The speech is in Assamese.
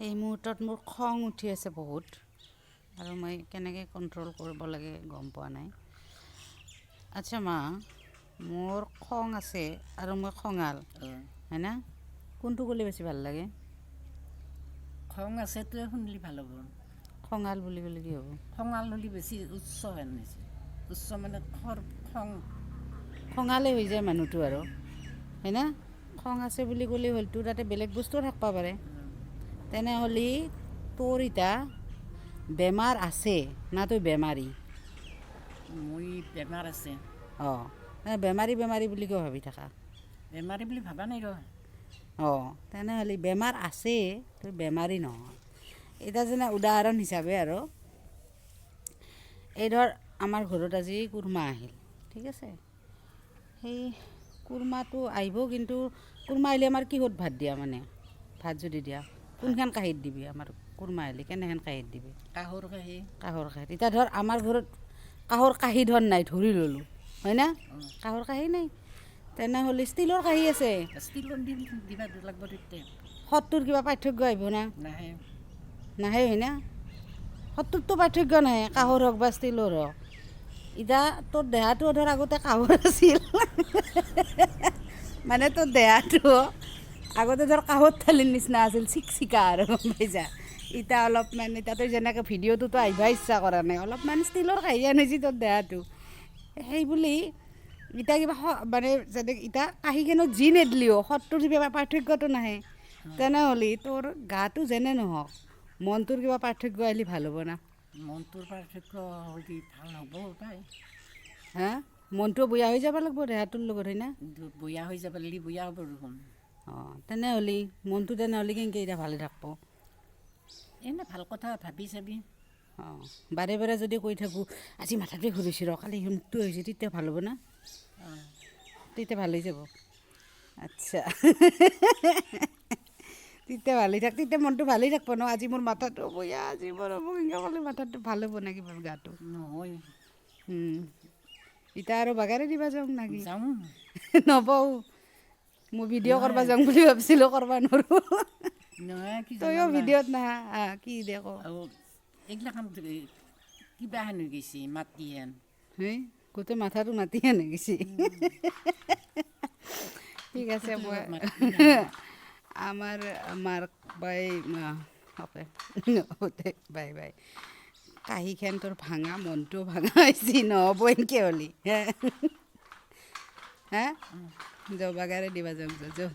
এই মুহূৰ্তত মোৰ খং উঠি আছে বহুত আৰু মই কেনেকৈ কণ্ট্ৰল কৰিব লাগে গম পোৱা নাই। আচ্ছা মা, মোৰ খং আছে আৰু মই খঙাল, হয় না? কোনটো ক'লে বেছি ভাল লাগে? খং আছেটোৱে শুনিলে ভাল হ'ব। খঙাল বুলি ক'লে কি হ'ব? খঙাল হ'লে বেছি উচ্চ হেন হৈছে। উচ্চ মানে খৰ খং। খঙালে হৈ যায় মানুহটো আৰু, হয় না? খং আছে বুলি ক'লে হ'ল, তোৰ তাতে বেলেগ বস্তুও থাকিব পাৰে। তেনেহ'লে তোৰ ইতা বেমাৰ আছে না তই বেমাৰী? মই বেমাৰ আছে। অঁ, বেমাৰী বেমাৰী বুলি কিয় ভাবি থাকা? বেমাৰী বুলি ভাবা নাই ৰ। অঁ, তেনেহ'লে বেমাৰ আছে, তই বেমাৰী নহয়। এতিয়া যেনে উদাহৰণ হিচাপে আৰু, এই ধৰ আমাৰ ঘৰত আজি কুৰমা আহিল, ঠিক আছে? সেই কুৰমাটো আহিব, কিন্তু কুৰমা আহিলে আমাৰ কিহত ভাত দিয়া, মানে ভাত যদি দিয়া কোনখন কাঁহীত দিবি? আমাৰ কুৰমা আহিলে কেনেহেন কাঁহীত দিবি? কাঁহৰ কাঁহী। কাঁহৰ কাঁহীত। এতিয়া ধৰ আমাৰ ঘৰত কাঁহৰ কাঁহী ধৰ নাই, ধৰি ল'লোঁ, হয় না? কাঁহৰ কাঁহী নাই, তেনেহ'লে ষ্টীলৰ কাঁহী আছে। ষ্টীলত দিবা লাগিব তেতিয়া। সত্তৰ কিবা পাৰ্থক্য আহিব না? নাহে। নাহে, হয় না? সত্তৰটো পাৰ্থক্য নাহে, কাঁহৰ হওক বা ষ্টীলৰ হওক। এতিয়া তোৰ দেহাটো ধৰ আগতে কাঁহৰ আছিল, মানে তোৰ দেহাটো আগতে ধৰ কাঁহৰ থালিৰ নিচিনা আছিল, চিকচিকা আৰু, গম পাইছা? এতিয়া অলপমান, এতিয়া তই যেনেকৈ ভিডিঅ'টোতো আহিব ইচ্ছা কৰা নাই, অলপমান ষ্টীলৰ কাঁহী আনিছি তোৰ দেহাটো। সেই বুলি এতিয়া কিবা মানে যেনে এতিয়া কাঁহীখনত যি নেদলিও সত্তৰ কিবা পাৰ্থক্যটো নাহে। তেনেহ'লে তোৰ গাটো যেনে নহওক, মনটোৰ কিবা পাৰ্থক্য আহিলে ভাল হ'ব না? মনটোৰ পাৰ্থক্য হ'লে ভাল হ'ব পাই। হা, মনটো বয়া হৈ যাব লাগিব দেহাটোৰ লগত, হয় না? বয়া হৈ যাব লাগলি বয়া হ'ব দেখোন। অঁ, তেনেহ'লে মনটো তেনেহ'লে কেনেকৈ এতিয়া ভালে থাকিব? এনে ভাল কথা ভাবি চাবি। অঁ, বাৰে বাৰে যদি কৈ থাকোঁ আজি মাথাটোৱে ঘূৰিছে ৰ, কালি মুখটো হৈছে, তেতিয়া ভাল হ'ব না? তেতিয়া ভাল হৈ যাব। আচ্ছা, তেতিয়া ভালেই থাক, তেতিয়া মনটো ভালেই থাকিব ন? আজি মোৰ মাথাটো বয়া, আজি মোৰ অমুক, এনেকৈ ক'লে মাথাটো ভাল হ'ব নেকি বাৰু গাটো? নহয়। এতিয়া আৰু বাগাৰে দিবা যাওঁ নাকি? যাওঁ। নবওঁ, মই ভিডিঅ' কৰিব যাওঁ বুলি ভাবিছিলোঁ, কৰিব নোৱাৰোঁ। নহয় কি? তইও ভিডিঅ'ত নাহা কি দে ক। এইগিলাখান কিবা হেন হৈ গৈছে, মাটি হেন। হেই, গোটেই মাথাটো মাটি হেন হৈ গৈছে। ঠিক আছে, মই আমাৰ mark bye. Okay, bye bye. কাঁহীখন তোৰ ভাঙা, মনটো ভাঙা হৈছে, নহ'ব এনেকৈ হ'লি। হে, যাওঁ, বাগাৰে দিবা যাওঁ, যাওঁ।